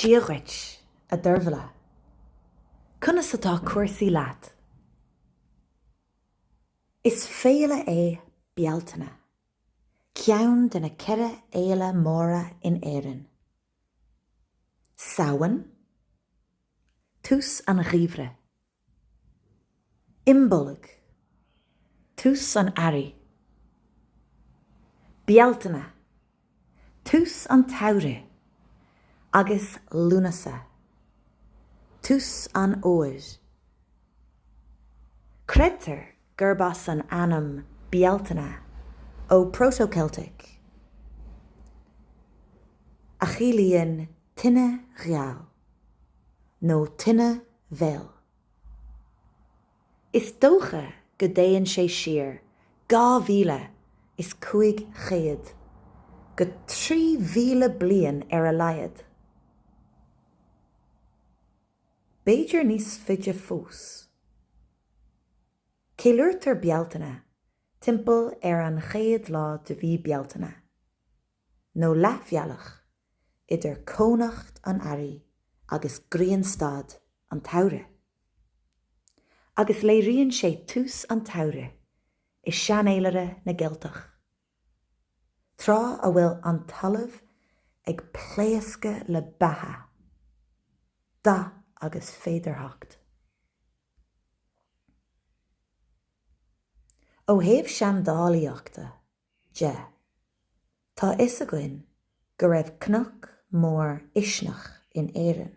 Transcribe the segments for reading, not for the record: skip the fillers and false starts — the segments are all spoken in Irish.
Dia dhuit, a Deirbhile. Conas atá cúrsaí leat? Is féile é Bealtaine, ceann de na 4 fhéile móra in Éirinn. Samhain, tús an gheimhridh. Imbolg, tús an earraigh. Bealtaine, tús an tsamhraidh, agus Lúnasa, tús an fhómhair. Creidtear gurb as an ainm Bealtaine ó Proto-Celtic, a chiallaíonn tine gheal nó tine bhil. Is dócha go dtéann sé siar 2,500 go 3,000 bliain ar a laghad. B'fhéidir níos faide fós. Ceiliúrtar Bealtaine timpeall ar an chéad lá de mhí Bealtaine, nó leathbhealach idir cónocht an earraigh agus grianstad an tsamhraidh. Agus léiríonn sé tús an tsamhraidh i seanfhéilire na gCeilteach, tráth a bhfuil an talamh ag pléascadh le beatha, dath agus féidearthacht. Ó thaobh seandálaíochta de, tá a fhios againn go raibh cnoc mór uisneach in Éirinn,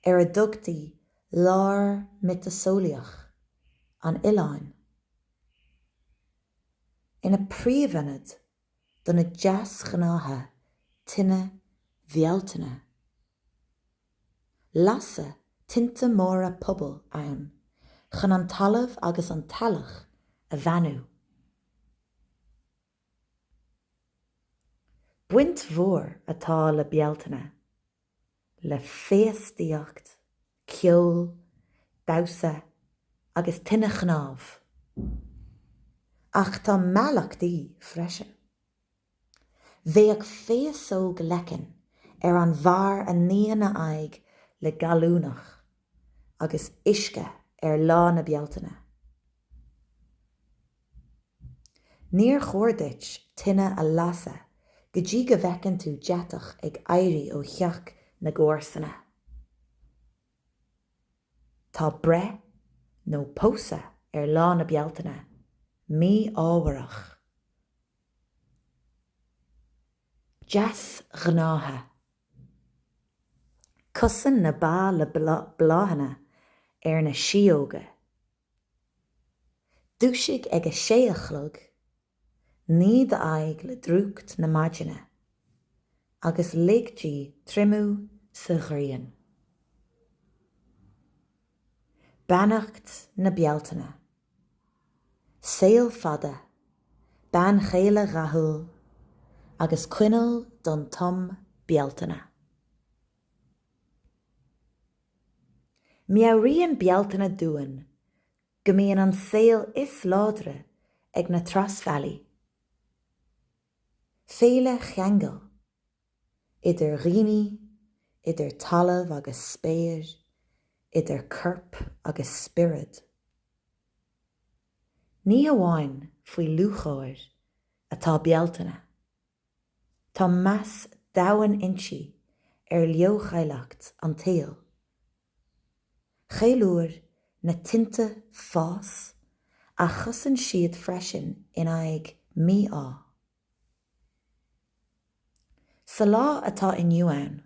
ar a dtugtaí lár miotaseolaíoch an oileáin, ina phríomhionad do na deasghnátha tine Bhealtaine. Lasadh tinte móra pobail ann chun an talamh agus an t-eallach a bheannú. Baint mhór atá le Bealtaine le féastaíocht, ceol, damhsa agus tine chnámh. Ach tá mallachtaí freisin. Bheadh féasóg leicinn ar an bhfear a níonn a aghaidh le gallúnach agus uisce ar Lá na Bealtaine. Níor chóir duit tine a lasadh go dtí go bhfeiceann tú deatach ag éirí ó theach na gcomharsana. Tá breith nó pósadh ar Lá na Bealtaine mí-ámharach. Deasghnátha. Cosain na ba le bláthanna ar na síóga. Dúisigh ag a sé a chlog, nigh d'aghaidh le drúcht na maidine agus lig di triomú sa ghrian. Beannacht na Bealtaine. Saol fada, bean chéile dhathúil agus coinneal don Tom Bealtaine. Meabhraíonn Bealtaine dúinn go mbíonn an saol is láidre ag na trasbhealaí. Féile cheangail idir dhaoine, idir talamh agus spéir, idir corp agus spiorad. Ní hamháin faoi lúcháir atá Bealtaine, tá meas domhain inti ar leochaileacht an tsaoil. Cheiliúir na tinte fás ach chosain siad freisin in aghaidh mí-ádh. Sa lá atá inniu ann,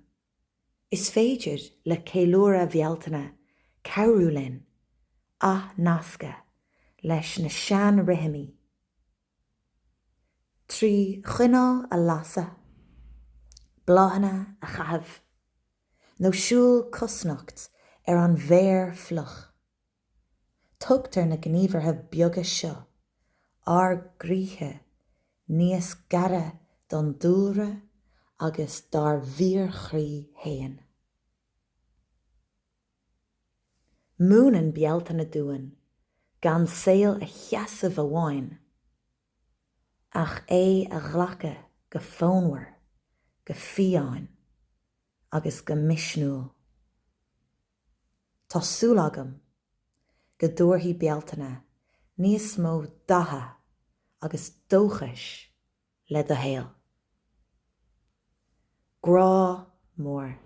is féidir le ceiliúradh Bhealtaine cabhrú linn athnascadh leis na sean-rithimí, trí choinneal a lasadh, bláthanna a chaitheamh, nó siúl cosnocht ar an bhféar fliuch. Tugtar na gníomhartha beaga seo ár gcroíthe níos gaire don dúlra agus dár bhfíorchroí fhéin. Múineann Bealtaine dúinn gan saol a sheasamh amháin, ach é a ghlacadh go fonnmhar, go fiáin. agus go misniúil. Tá súil agam go dtabharfaidh Bealtaine níos mó datha agus dóchais le do shaol. Grá mór.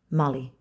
Molly.